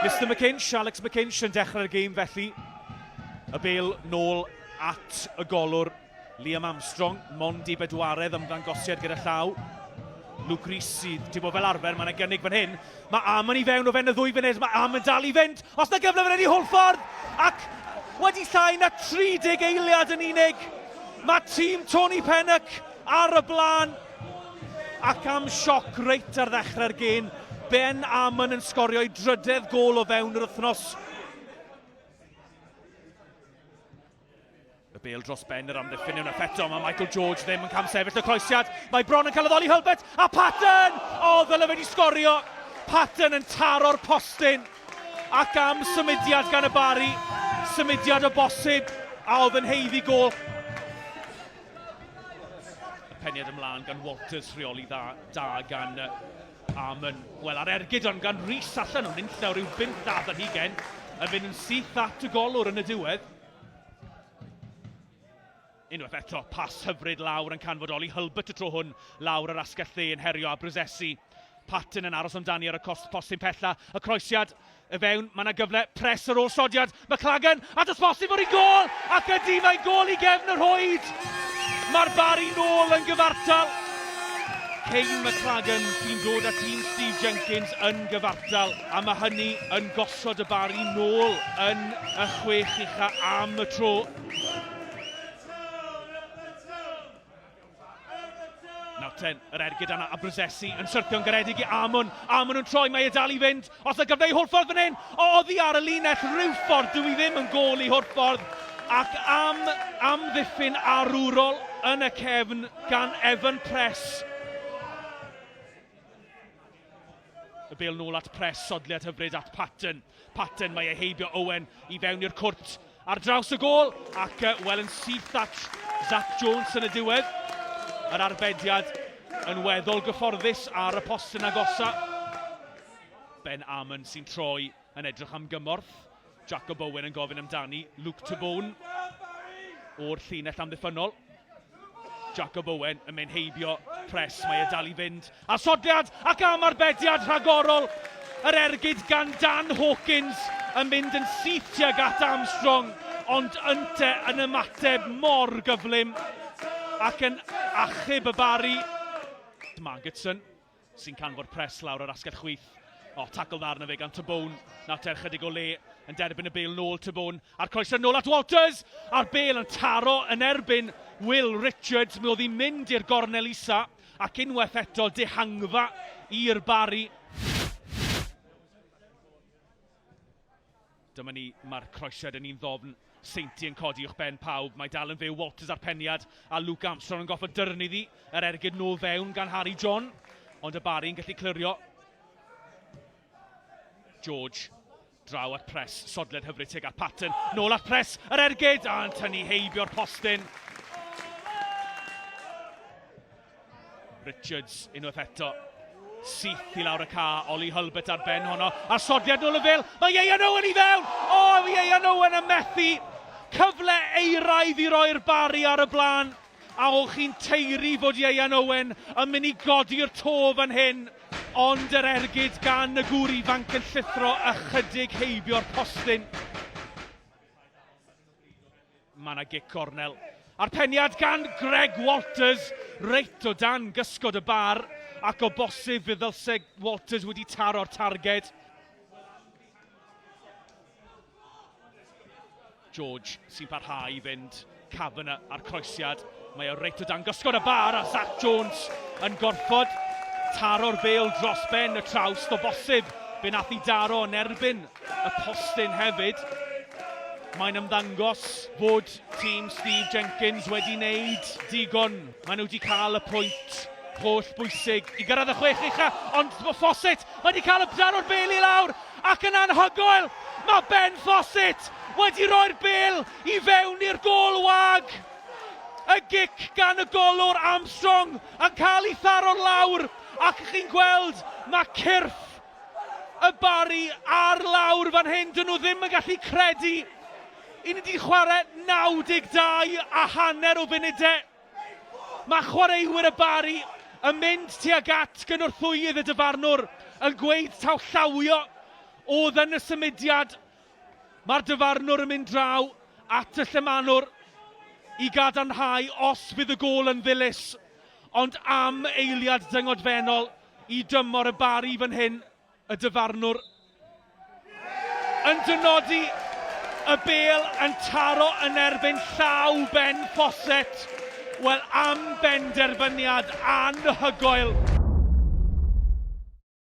Mister McKinch, Alex McKinch yn dechrau'r gêm felly. Y bel nôl at y golwr Liam Armstrong, mond i bedwaredd ymddangosiad gyda llaw. Luke Rees sydd, ti'n bod fel arfer, mae'n gynnig fan hyn. Mae Amon i fewn o fewn y ddwy funud, mae Amon dal i fynd. Os na gyfle fan hyn i Hwlffordd! Ac wedi llai na 30 eiliad yn unig, mae tîm Tony Pennock ar y blaen. Ac am sioc reit ar ddechrau'r gêm, Ben Amon yn sgorio'i drydedd gôl o fewn yr wythnos. Y bêl dros ben yr amddiffyn unwaith eto. Mae Michael George ddim yn camsefyll y croesiad. Mae bron yn cael y ddoli Hulbert a Patton! O, ddyle fe wedi sgorio. Patton yn taro'r postyn. Ac am symudiad gan y Bari. Symudiad o bosib a oedd yn haeddu gôl. Y peniad ymlaen gan Walters, rheoli dda, da gan Armon. Wel, ar ergyd ond gan Rhys allan o'n unllaw rhyw bump lladd ar hugen, yn fynd yn syth at y golwr yn y diwedd. Unwaith eto, pas hyfryd lawr yn canfod Ollie Hulbert y tro hwn, lawr yr asgell dde yn herio Abruzesi. Patton yn aros amdani ar y cost postyn pella, y croesiad I fewn, mae yna gyfle, pres ar ôl sodiad, McLagan, a does bosib fod hi'n gôl! Ac ydy, mae'n gôl i gefn y rhwyd! Mae'r Bari nôl yn gyfartal. Kane McLagan sy'n dod â tîm Steve Jenkins yn gyfartal, a mae hynny yn gosod y Bari nôl yn y chwech ucha am y tro. Nawr ten, yr ergyd yna a Bruzesi yn syrthio'n garedig i Amon. Amon yn troi, mae e dal i fynd. Os na gyfle i Hwlffordd fan hyn, o, oddi ar y linell, rhyw ffordd, dw i ddim yn gôl i Hwlffordd. Ac am amddiffyn arwrol yn y cefn gan Evan Press. Y bêl nôl at Press, sodliad hyfryd at Patton. Patton, mae e heibio Owen i fewn i'r cwrt ar draws y gôl ac wel yn syth at Zach Jones yn y diwedd. Yr arbediad yn weddol gyfforddus ar y postyn agosa. Ben Amon sy'n troi yn edrych am gymorth. Jacob Owen yn gofyn amdani. Luke Tabone o'r llinell amddiffynnol. Jacob Owen yn mynd heibio pres, mae e dal i fynd. A sodliad ac am arbediad rhagorol yr ergyd gan Dan Hawkins yn mynd yn syth tuag at Armstrong, ond ynte yn ymateb mor gyflym ac yn achub y Bari. Margetson sy'n canfod pres lawr ar asgell chwith. O, tacl dda arno fe gan Tabone. Nawr te ychydig o le yn derbyn y bêl nôl Tabone. A'r croeso nôl at Walters! A'r bêl yn taro yn erbyn Will Richards. Mi oedd hi'n mynd i'r gornel isa ac unwaith eto dihangfa i'r Bari. Dyma ni, mae'r croesiad yn un ddofn. Seinti yn codi uwch ben pawb. Mae dal yn fyw Walters ar peniad a Luke Armstrong yn goffod dyrnu iddi. Yr ergyd nôl fewn gan Harry John. Ond y Barry yn gallu clirio. George draw at Press, sodled hyfryd tuag at Patton, nôl at Press, yr ergyd, a yn tynnu heibio'r postyn. Richards unwaith eto. Syth i lawr y ca, Ollie Hulbert ar ben honno. A sodiad nôl y fel, mae Ieuan Owen i fewn! O, mae Ieuan Owen yn methu! Cyfle eiraidd i roi'r Bari ar y blaen. A o'ch chi'n teiri fod Ieuan Owen yn mynd i godi'r to fan hyn, ond yr ergyd gan y gŵr ifanc yn llithro ychydig heibio'r postyn. Mae yna gic cornel. A'r peniad gan Greg Walters, reit o dan gysgod y bar, ac o bosib fe ddylse Walters wedi taro'r targed. George sy'n parhau i fynd. Kavanagh a'r croesiad. Mae o reit o dan gysgod y bar a Zach Jones yn gorfod taro'r bêl dros ben y trawst o bosib. Fe nath i daro yn erbyn y postyn hefyd. Mae'n ymddangos fod tîm Steve Jenkins wedi wneud digon. Maen nhw wedi cael y pwynt holl bwysig i gyrraedd y chwech ucha, ond Fawcett wedi cael y daro'r bêl i lawr ac yn anhygoel mae Ben Fawcett wedi rhoi'r bêl i fewn i'r gôl wag. Y gic gan y golwr Armstrong yn cael ei tharo'r lawr ac chi'n gweld mae cyrff y Barri ar lawr fan hyn, dyn nhw ddim yn gallu credu. I ni wedi chwarae 92 a hanner o funudau. Mae chwaraewyr y Barri yn mynd tuag at gynorthwyydd y dyfarnwr yn gweud taw llawio. Oedd yn y symudiad. Mae'r dyfarnwr yn mynd draw at y llemanwr i gadarnhau os fydd y gôl yn ddilys. Ond am eiliad dyngodfennol i dymor y Barri fan hyn, y dyfarnwr yn dynodi y bêl yn taro yn erbyn llaw Ben Fawcett. Wel, am benderfyniad anhygoel!